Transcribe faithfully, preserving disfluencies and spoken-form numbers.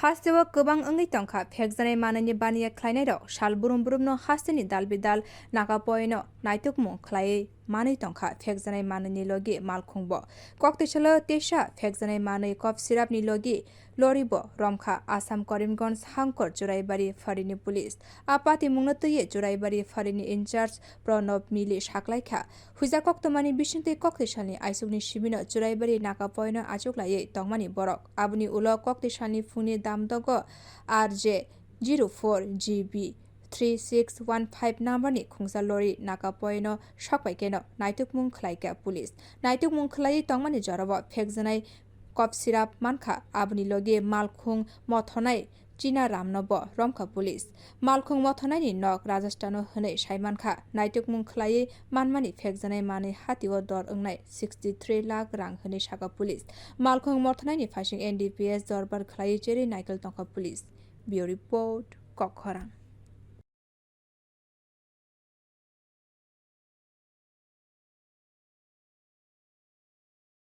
Hasteo kwbang wngwi tongkha phekjanai manwini baniya khlainairok, sal brum brumno hasteni dal bidal nakapoino naitukmung khlaiwi manwi tongkha phekjanai manwini logi malkhungbo. Koktwisalo teisa phekjanai manwi cough syrupni logi loribo romkha Assam Karimganj Hangkor Churaibari pharini police. A patimungno twiwi Churaibari pharini in charge Pranab Mili saklaikha. Huijak koktwmani bisingtwi koktwisalni aisukni sibino Churaibari nakapoino achuklaiwi tongmani borok. Aboni ulo koktwisalni phungni damdogo R J zero four G B three six one five numberni khungsa lori nakapoino sokpaikeno naitukmung khlaikha police. Naitukmung khlaiwi tongmani jorao phekjanai cough syrup mankha, aboni logi malkhung mothonai China Ramno bo romkha police. Malkhung mothanaini nok Rajasthan-o hwnwi saimankha. Naitukmung khlaiwi manmani phekjanai manwi hatio dor wngnai sixty three lakh rang hwnwi sakha police. Malkhung mothanaini phaising N D P S dorbar khlaiwi cherwi naikel tongkha police. Bureau Report, Kokkhorang.